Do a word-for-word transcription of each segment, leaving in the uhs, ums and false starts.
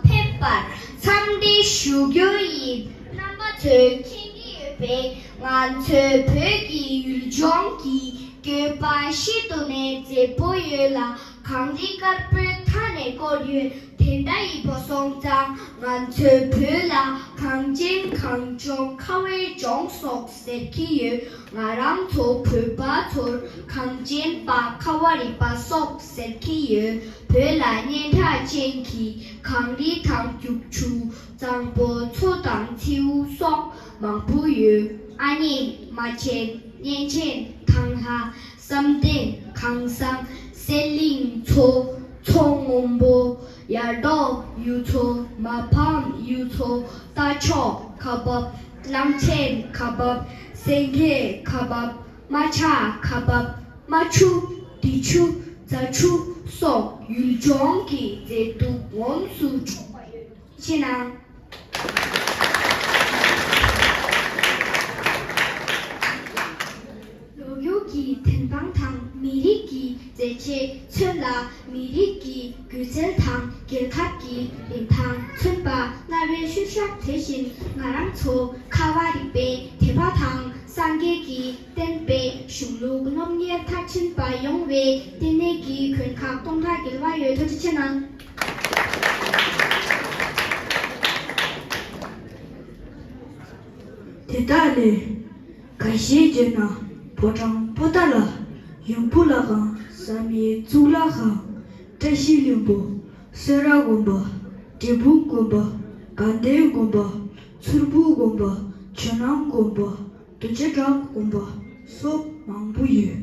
ཕེབས་པར་འཚམས་འདྲི་ཞུ་རྒྱུ་ཡིན། རྣམ་པ་ཚོས་མཁྱེན་གྱི་ཡོད་པས། ང་ཚོའི་བོད་ཀྱི་ཡུལ་ལྗོངས་ཀྱི་བཀོད་པ་ཤིན་ཏུ་ནས་མཛེས་པོ་ཡོད་ལ། གངས་རི་དཀར་པོའི་མཐའ་ནས་བསྐོར་ཡོད། དེ་འདྲ་ཡིན་པ་སོང་ཙང་ང་ཚོའི་བོད་ལ་གངས་ཅན་གངས་ལྗོངས་ཁ་བའི་ལྗོངས་སོགས་ཟེར་གྱི་ཡོད། ང་རང་ཚོ་བོད་པ་ཚོར་གངས་ཅན་པ་ཁ་བ་རི་པ་སོགས་ཟེར་གྱི་ཡོད། བོད་ལ་སྙན་གྲགས་ཅན་གྱི་གངས་རི་དང་རྒྱུག་ཆུ། གཙང་པོ། མཚོ་དང་མཚེའུ་སོགས་མང་པོ་ཡོད། ཨ་མྱེས། རྨ་ཆེན། གཉན་ཆེན། ཐང་ལྷ། བསམ་གཏན། གངས་བཟང་། གསེར་གླིང་མཚོ། མཚོ་སྔོན་པོ། ཡར་འབྲོག་གཡུ་མཚོ། མ་ཕམ་གཡུ་མཚོ། རྟ་མཆོག་ཁ་འབབ། གླང་ཆེན་ཁ་འབབ། སེང་གེ་ཁ་འབབ། རྨ་བྱ་ཁ་འབབ། རྨ་ཆུ། དྲི་ཆུ། རྫ་ཆུ་སོགས་ཡུལ་ལྗོངས་ཀྱི་མཛེས་སྡུག་ངོམས་སུ་ཆུག་པ་ཡོད། ཅེས་གནང་། ལོ་རྒྱུས་ཀྱི་བདེན་དཔང་དང་མི་རིགས་ཀྱི་མཛེས་ཆས་མཚོན་ལ། མི་རིགས་ཀྱི་སྒྱུ་རྩལ་དང་རྒྱལ་ཁབ་ཀྱི་རིན་ཐང་མཚོན་པ་རྣ་བའི་ཤུལ་བཞག་དེ་བཞིན་ང་རང་ཚོ་ཁ་བ་རི་པའི་དད་པ་དང་སངས་རྒྱས་ཀྱི་བསྟན་པའི་གཞུང་ལུགས་སློབ་གཉེར་མཐར་ཕྱིན་པ་ཡོང་བའི་བསྟི་གནས་ཀྱི་མགོན་ཁག་སྟོང་ཕྲག་བརྒལ་བ་ཡོད། ཐུགས་རྗེ་ཆེ་གནང་། དེ་དག་ལས་འགའ་ཤས་བརྗོད་ན། ཕོ་བྲང་པོ་ཏཱ་ལ། ཡུམ་བུ་ལ་གང་། བསམ་ཡས་གཙུག་ལག་ཁང་། བཀྲ་ཤིས་ལྷུན་པོ། སེ་ར་དགོན་པ། འབྲས་སྤུངས་དགོན་པ། དགའ་ལྡན་དགོན་པ། མཚུར་ཕུ་དགོན་པ། ཇོ་ནང་དགོན་པ། རྡོ་རྗེ་བྲག་དགོན་པ་སོགས་མང་པོ་ཡོད།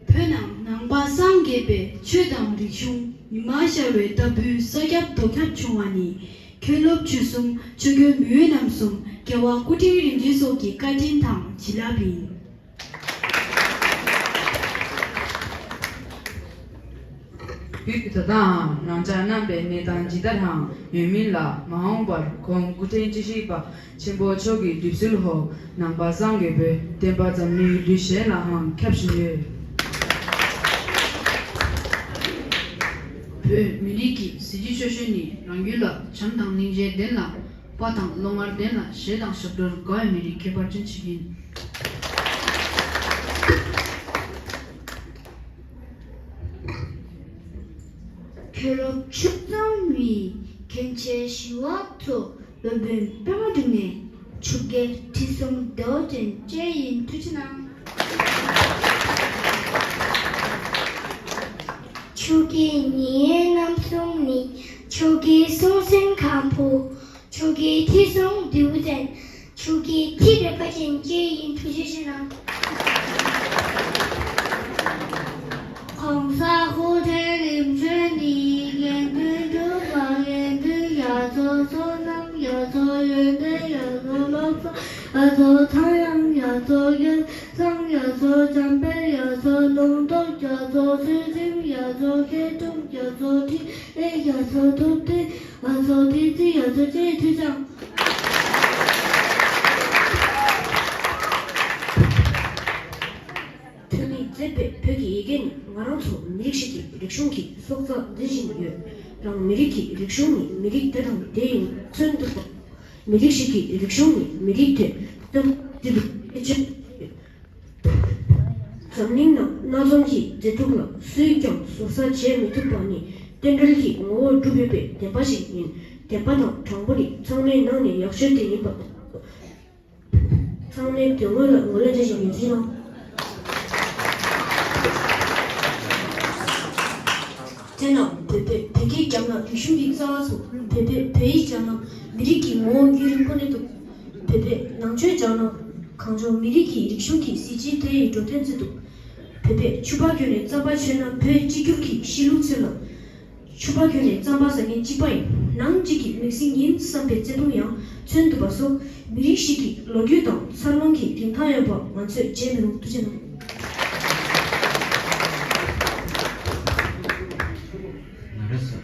བོད་ནང་ནང་པ་སངས་རྒྱས་པའི་ཆོས་དང་རིག་གཞུང་ཉི་མ་ཤར་བའི་ལྟ་བུའི་ས་ཁྱབ་རྡོ་ཁྱབ་བྱུང་བ་ནི། མཁན་སློབ་ཆོས་གསུམ། ཆོས་མགོན་མི་བོ་རྣམ་གསུམ། རྒྱལ་བ་སྐུ་ཕྲེང་རིམ་བྱོན་སོགས་ཀྱི་བཀའ་དྲིན་དང་བྱིན་རླབས་ཡིན། བོད་ཀྱི་དོ་དམ་རང་ཅག་རྣམ་པའི་གནས་སྟངས་ཇི་ལྟར་ཡང་ཡོད་མིན་ལ། མ་འོངས་པར་ཁོང་སྐུ་ཕྲེང་བཅུ་བཞི་པ་ཆེན་པོ་མཆོག་གི་གདུང་སེལ་འོག་ནང་པ་སངས་རྒྱས་པའི་བསྟན་པ་འཛམ་གླིང་ཡུལ་གྲུ་གཞན་ལའང་ཁྱབ་བཞིན་ཡོད། བོད་མི་རིགས་ཀྱི་གཟི་བརྗིད་ཆེ་ཤོས་ནི་རང་ཡུལ་ལ་བྱམས་དང་སྙིང་རྗེ་ལྡན་ལ། དཔའ་དང་བློ་ངར་ལྡན་ལ། གཞས་དང་ཞབས་བྲོར་དགའ་བའི་མི་རིགས་ཁྱད་པར་ཅན་ཞིག་ཡིན། མཁན་སློབ་ཆོས་གཙང་བའི་མཁན་ཆེན་ཞི་བ་འཚོ། སློབ་དཔོན་པདྨ་འབྱུང་གནས། ཆོས་རྒྱལ་ཁྲི་སྲོང་ལྡེའུ་བཙན་བཅས་ཡིན། ཐུགས་རྗེ་གནང་། ཆོས་རྒྱལ་ཉེ་ཡན་རྣམ་གསུམ་ནི། ཆོས་རྒྱལ་སྲོང་བཙན་སྒམ་པོ། ཆོས་རྒྱལ་ཁྲི་སྲོང་ལྡེའུ་བཙན། ཆོས་རྒྱལ་ཁྲི་རལ་པ་ཅན་བཅས་ཡིན། ཐུགས་རྗེ་ཆེ་གནང་། ༸གོང་ས་སྐུ་ཕྲེང་རིམ་བྱོན་ནི། དགེ་འདུན་དྲུག་དང་དགེ་འདུན་རྒྱ་མཚོ། བསོད་ནམས་རྒྱ་མཚོ། ཡོན་ཏན་རྒྱ་མཚོ། བློ་བཟང་རྒྱ་མཚོ། ཚངས་དབྱངས་རྒྱ་མཚོ། སྐལ་བཟང་རྒྱ་མཚོ། འཇམ་དཔལ་རྒྱ་མཚོ། ལུང་རྟོགས་རྒྱ་མཚོ། ཚུལ་ཁྲིམས་རྒྱ་མཚོ། མཁས་གྲུབ་རྒྱ་མཚོ། འཕྲིན་ལས་རྒྱ་མཚོ། ཐུབ་བསྟན་རྒྱ་མཚོ། བདེན་ཚིག་རྒྱ་མཚོ་བཅས་ཐུགས་རྗེ་གནང་། བོད་ཀྱི་ཡི་གེ་ནི་ང་རང་ཚོ་མི་རིགས་ཤིག་གི་རིག་གཞུང་གི་སྲོག་རྩ་འཛིན་བཞིན་ཡོད། རང་མི་རིགས་ཀྱི་རིག་གཞུང་ནི་མི་རིགས་དེ་དང་དེ་ཡིན་མཚོན་ཐུབ་པ། མི་རིགས་ཤིག་གི་རིག་གཞུང་ནི་མི་རིགས་དེ་མཚོན་ཐུབ་པའི་ཁྱད་ཆོས་ཡོད། འཛམ་གླིང་ནང་སྣ་འཛོམས་ཀྱི་མཛེས་སྡུག་ལ་སུས་ཀྱང་ཟུར་ཟ་བྱེད་མི་ཐུབ་པ་ནི་རྟེན་འབྲེལ་གྱི་ངོ་བོར་གྲུབ་ཡོད་པའི་བདེན་པ་ཞིག་ཡིན། བདེན་པ་དང་དྲང་པོ་ནི་ཚང་མའི་ནང་ནས་ཡག་ཤོས་དེ་ཡིན་པ། ཚང་མའི་དོན་དངོས་ལ་ངོས་ལེན་བྱེད་བཞིན་ཡོད་ཅེས་གནང་། དེས་ན་བོད་པས་བོད་སྐད་རྒྱབ་ན་རིག་གཞུང་གི་རྩ་བ་ཚུགས། བོད་པས་བོད་ཡིག་སྦྱངས་ན་མི་རིགས་ཀྱི་ངོ་བོ་རྒྱུན་རིང་པོ་གནས་ཐུབ། བོད་པས་ནང་ཆོས་སྦྱངས་ན་གངས་ལྗོངས་མི་རིགས་ཀྱི་རིག་གཞུང་གི་གཟི་བརྗིད་དེ་ཡི་འགྲོ་དོན་བརྩི་ཐུབ། བོད་པས་ཕྱུ་པ་གྱོན་ནས་རྩམ་པ་མཆོད་ན་བོད་གཅིག་གྱུར་གྱི་གཤིས་ལུགས་མཚོན་ལ། ཕྱུ་པ་གྱོན་ནས་རྩམ་པ་ཟ་མཁན་གཅིག་པ་ཡིན། ནང་གཅིག་གི་མིང་སྲིང་ཡིན་བསམ་པའི་བརྩེ་དུང་ཡང་མཚོན་ཐུབ་པ་སོགས་མི་རིགས་ཤིག་གི་ལོ་རྒྱུས་དང་འཚར་ལོངས་ཀྱི་རིན་ཐང་ཡོད་པ་ང་ཚོས་བརྗེད་མི་རུང་། ཐུགས་རྗེ་གནང་། ང་རང་ཚོ་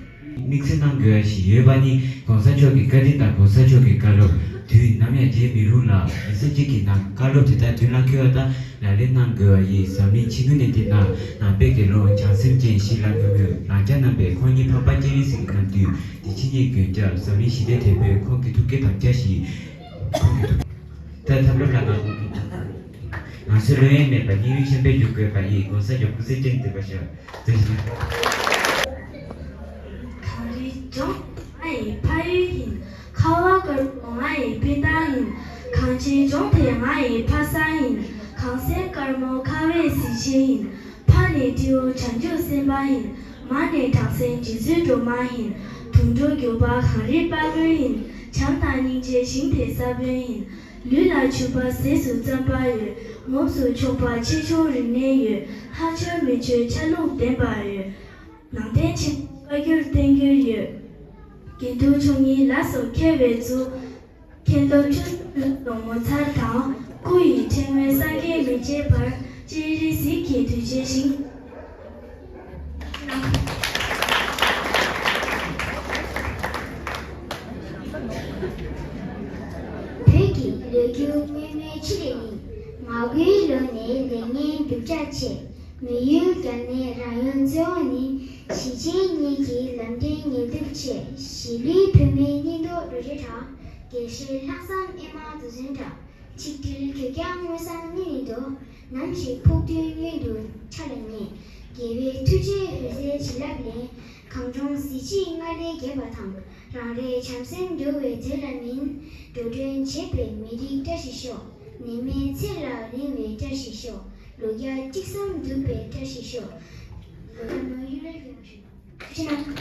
དམིགས་བསལ་གནང་དགོས་པ་ཞིག་ཡོད་པ་ནི་༸གོང་ས་མཆོག་གི་བཀའ་དྲིན་དང་༸གོང་ས་མཆོག་གི་བཀའ་སློབ་དུས་ནམ་ཡང་བརྗེད་མི་རུང་ལ། མི་ཚེ་གཅིག་གི་ནང་བཀའ་སློབ་དེ་དག་དོན་ལ་འཁྱོལ་བ་དང་། ལག་ལེན་གནང་དགོས་པ་ཡིན། འཛམ་གླིང་ཆེན་པོ་ནས་བལྟས་ན་ནང་པའི་དགེ་སློང་བྱང་སེམས་ཅན་ཞི་ལྷ་ལྷ་མོས་རང་ཅག་རྣམ་པའི་ཁོང་ཉིད་འཕགས་པ་སྤྱན་རས་གཟིགས་ཀྱི་རྣམ་འཕྲུལ་འདི་ཕྱི་ནས་མགོན་སྐྱབས་འཛམ་གླིང་ཞི་བདེ་དོན་པའི་ཁོང་གི་ཐུགས་བསྐྱེད་དམ་བཅའ་ཞིག་ཁོང་གི་ཐུགས་ད་ཐབས་ལམ་ལ་ང་ང་ཚོའི་བློ་གཡེང་མེད་པར་སྙིང་རུས་ཆེན་པོས་འཇུག་དགོས་པ་ཡིན། ༸གོང་ས་མཆོག་སྐུ་ཚེ་བརྟན་ལྡན་པར་ཤོག། གངས་རིའི་ལྗོངས་ང་ཡི་ཕ་ཡུལ་ཡིན། ཁ་བ་དཀར་པོ་ང་ཡི་དཔེ་རྟགས་ཡིན། གངས་ཅན་ལྗོངས་དེ་ང་ཡི་ཕ་ས་ཡིན། གངས་སེང་དཀར་མོ་ཁ་བའི་གཟི་བྱིན་ཡིན། ཕ་ནས་སྤྲེའུ་བྱང་ཆུབ་སེམས་དཔའ་ཡིན། མ་ནས་བྲམ་ཟེ་རྗེ་བཙུན་སྒྲོལ་མ་ཡིན། དུང་སྒྲོ་སྒྱུག་པ་གངས་རིའི་དཔལ་མགོན་ཡིན། བྱམས་དང་སྙིང་རྗེ་ཞིང་དེའི་ས་བོན་ཡིན། ལུས་ལ་ཕྱུ་པ་ཟས་སུ་རྩམ་པ་ཡོད། ངོམས་སུ་ཆོག་པ་ཆེ་ཆུང་རིག་གནས་ཡོད། ལྷ་ཆོས་མི་ཆོས་ཆ་ལུགས་ལྡན་པ་ཡོད། ནང་བསྟན་ཆེན་པོ་བཀའ་འགྱུར་བསྟན་འགྱུར་ཡོད། དགེ་འདུན་ཆོས་གཉེར་ལ་སོགས་མཁས་པའི་གཙུག། མཁན་སློབ་ཆོས་སྲུང་ངོ་མཚར་དང་། སྐུ་ཡི་ཕྲེང་བས་སངས་རྒྱས་མི་མཇལ་བར། སྤྱན་རས་གཟིགས་ཀྱི་གདུལ་བྱའི་ཞིང་། བོད་ཀྱི་ལོ་རྒྱུས་སྔོན་མའི་ཆུ་ལས་ནི། མ་གུའི་ལོ་ནས་ལེགས་ཉེས་རྒྱུ་ཆ་ཆེ། མི་ཡུལ་རྒྱ་ནས་རང་ཡུལ་འཚོལ་བ་ནི། གཞིས་བྱེས་གཉིས་ཀྱི་ལམ་འདྲེན་ཉེ་དུ་ཆེ། གཞིས་ལུས་བོད་མིའི་སྙིང་སྟོབས་རུ་ཆེ་དྲགས། དགེ་བཤེས་ལྷག་བསམ་ཨེ་མ་རྡོ་ཚོན་འདྲ། ཆིག་དྲིལ་གོས་རྒྱག་དངུལ་སྲང་གཉིས་ནི་འདུག། ནམ་ཞིག་ཕུགས་འདུན་སྔོན་དུ་ཕྱག་ལ་ཉེ། རྒྱལ་བའི་ཐུགས་རྗེའི་འོད་ཟེར་བྱིན་རླབས་ལས། གངས་ལྗོངས་གཟི་བརྗིད་སྔར་ལས་རྒྱས་པ་དང་། རང་རེའི་བྱམས་སེམས་འགྲོ་བའི་དོན་ལ་སྨིན། འགྲོ་གྲོན་བྱེད་པའི་མི་རིགས་བཀྲ་ཤིས་ཤོག། ནད་མེད་ཚེ་ལ་རིང་བའི་བཀྲ་ཤིས་ཤོག། ལོ་བརྒྱ་གཅིག་བསམ་འདུག་པའི་བཀྲ་ཤིས་ཤོག། ལོ་བརྒྱ་མ་ཡུན་རིང་ཡོང་ཤོག།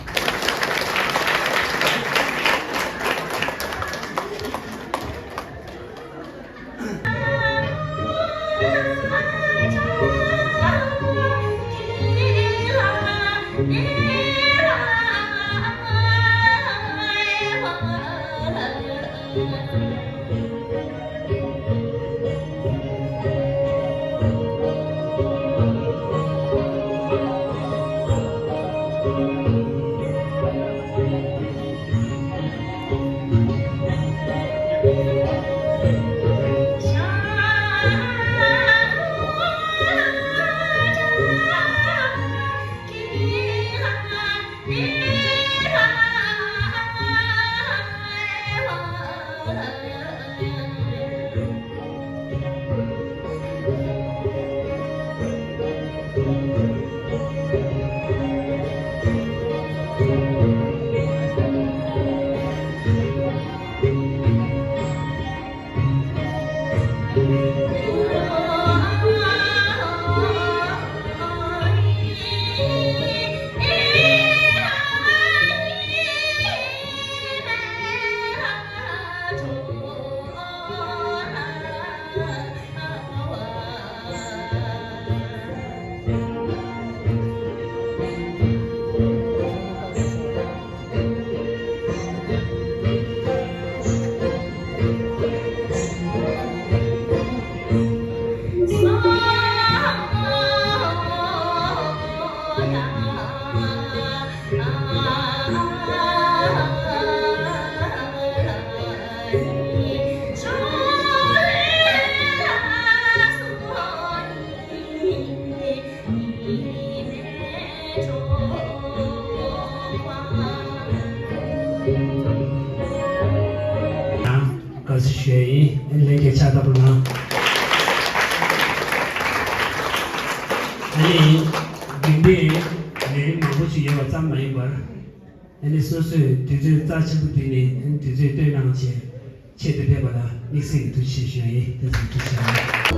ཨ་ནི་འདི་འདྲའི་ལས་རིམ་མང་པོ་ཞིག་ཡོད་པ་ཙམ་མ་ཡིན་པར། ཨ་ནི་སོ་སོས་དུས་ཚོད་རྩ་ཆེན་པོ་བསྡུས་ནས་དུས་ཚོད་བཏོན་གནང་བྱས་ཆེད་དུ་ཕེབས་པ་ལ་དམིགས་བསལ་གྱི་ཐུགས་རྗེ་ཆེ་ཞུ་ཡ་ཡིན། དེ་ཙམ་ཐུགས་རྗེ་ཆེ།